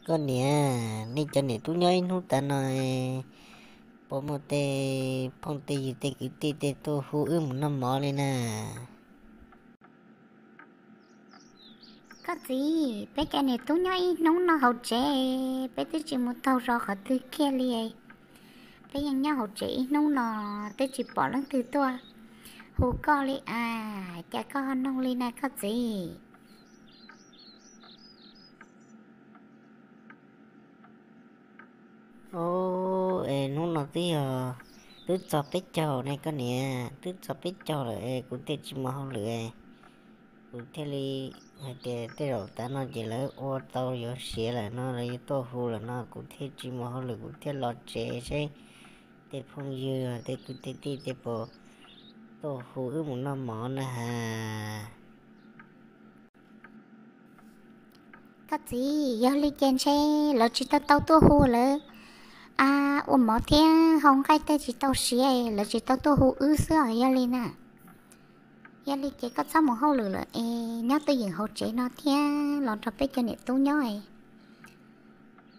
Koj niam, nej cov niam tub nyob ib hnub tas no, puas muaj tej phooj tej ywg tej kwv tij tej tuaj hu wb mus noj mov li na? Koj txiv, peb cov niam tub nyob ib hnub no hauv tsev, peb twb tsis mus taug zos qhov twg kiag li. Peb yeej nyob hauv tsev ib hnub no, twb tsis pom leej twg tuaj hu koj li as, cas koj ho noog li na koj txiv? Ub, es hnub no twb yog, twb txog peb caug ne koj niam, twb txog peb caug lawm es kuv thiaj tsis mus hauj lwm. Kuv thiaj li hais tias tej zaum tas no ces lawv ua tau yuav siav lawm no, lawv yuav tuaj hu lawm no, kuv thiaj tsis mus hauj lwm, kuv thiaj los tsev seb tej phooj ywg tej kwv tej tij tej puas tuaj hu wb mus noj mov na has. Koj txiv, yog li ces ntshe lawv tsis tau tau tuaj hu lawv, a, ua mov thiab hau nqaij tej tsis tau siav, lawv tsis tau tuaj hu wb xwb os, yog li na. Yog li ces koj txhob mus hauj lwm lawm es nyob twj ywm hauv tsev no thiab los nrog peb cov niam tub nyob.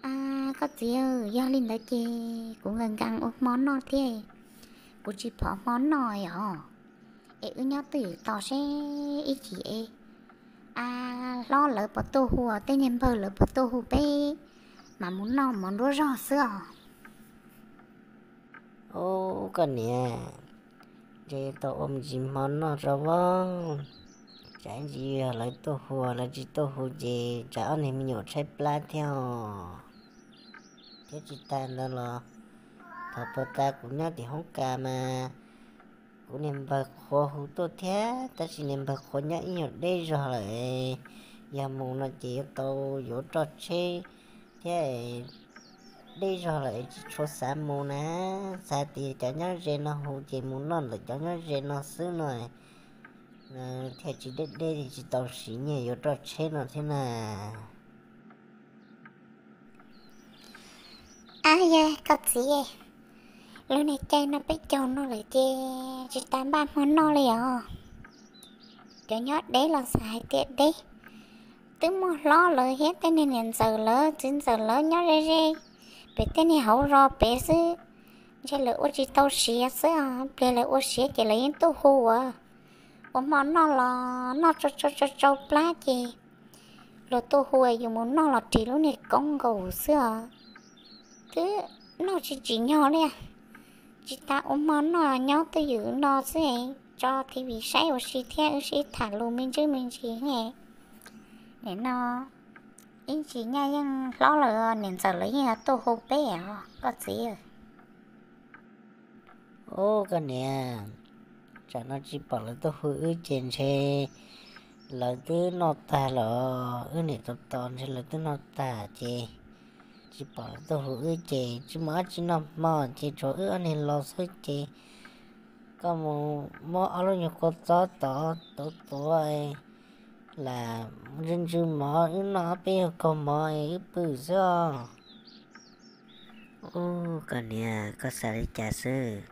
A, koj txiv, yog li ntawd ces kuv nkees nkees ua hmo noj thiab, kuv tsis phov hmo noj os. Es wb nyob twj ywm tos seb ib chim es, a, hlob lawv puas tuaj hu, tej niag npawg lawv puas tuaj hu peb mam mus noj mov nruab zog xwb os. Ub, koj niam, ntshe yuav tau ua me ntsis hmo noj tso vauv. Tsam ib ntsis yog lawv tuaj hu, lawv tsis tuaj hu ces tsam ob niag me nyuam tshaib plab thiab os. Thiab tsis tas ntawd los thaum puag ta kuv nyob tim hoob kas mas kuv niag npawg qhua hu tuaj thiab, tab sis niag npawg qhua nyob ib nyuag deb zog lawm. Yog mus no ces yuav tau yuav roj tsheb thiab, deb zog lawm tsis tshua xav mus na. Xav tias cov nyob ze no hu ces mus noj ntawm cov nyob ze no xwb no, thiaj tsis deb deb tsis tau siv nyiaj yuav roj tsheb no thiab na. Ab, yog koj txiv, lub niag caij no peb caug no lawm ces tsis tas npaj hmo noj li os. Cov nyob deb los xav hais tias deb, twb muaj hlob lawv thiab tej niag niam ntxawm lawv txiv ntxawm lawv nyob ze ze pem tej niag hauv zos pem xwb, ntshe lawv ua tsis tau siav xwb os. Pliag lawv ua siav ces lawv yeej tuaj hu ua, ua hmo noj los noj tsau tsau plab ces luag tuaj hu yus mus noj los ris lub niag koob nkaus xwb os. Twb noj tsis tsim nyog li, tsis tas ua hmo noj nyob twj ywm no xwb, tso T V saib ua si thiab wb sib tham lus me ntsis me ntsis. Nim no ib ntsis nyaj yeej hlob lawm, niam ntxawm lawv yeej tuaj hu peb os koj txiv. Ub, koj niam, tsam no tsis pom lawv tuaj hu wb ces ntshe lawv twb noj tag los wb niam tos tos ntshe lawv twb noj tag ces tsis pom lawv tuaj hu wb ces tsis muaj dab tsi noj hmo ces tsuas wb ob niag los xwb ces koj mus muab ob lub nyuag kua txob tod tuav tuav lam ntsw ntsw mov wb noj ob peb nyuag kaug mov wb pw xwb os. Ub, koj niam, koj xav li cas xwb?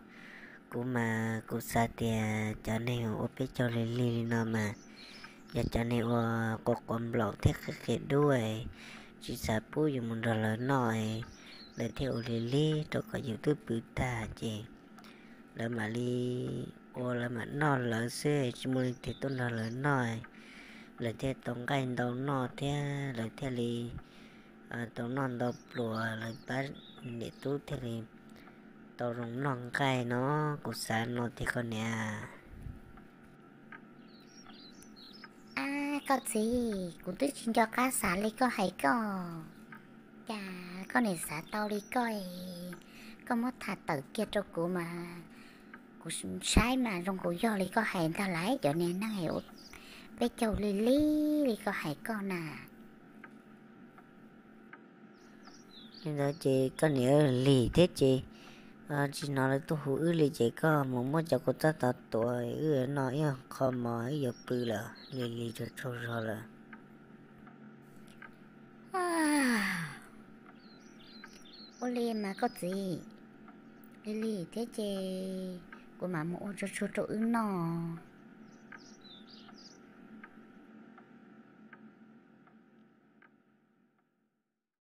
Kuv mas kuv xav tias cov neeg ua peb caug lig lig li no mas yog cov neeg ua quav quav nplaum thiab qia qia dub, tsis xav pub yus mus nrog lawv noj, lawv thiaj ua lig lig rau kom yus twb pw tag ces lawv mam li ua lawv mam noj lawv xwb, tsis muaj leej twg tuaj nrog lawv noj, lawv thiaj tau nqaij ntau noj thiab lawv thiaj li tau noj ntau pluas, lawv pab niam tub thiaj li tau zoo noj nqaij no, kuv xav no tiag koj niam. Ab, koj txiv, kuv twb tsis nco qab xav li koj hais koj. Cas koj niam xav tau li koj, koj muab tham tawm kiag rau kuv mas kuv saib mas zoo kuv yog li koj hais ntag lauj, cov niag neeg ua peb caug lig lig li koj hais koj na. Li ntawd ces koj niam lig thiab ces tsis hnov lawv tuaj hu wb li ces koj mus muab cov kua txob tod tuav wb noj ib qho mov wb yuav pw lawm, lig lig tsau tsau zog lawm. Ua li mas koj txiv, lig lig thiab ces kuv mam mus ua tsau tsau rau wb noj.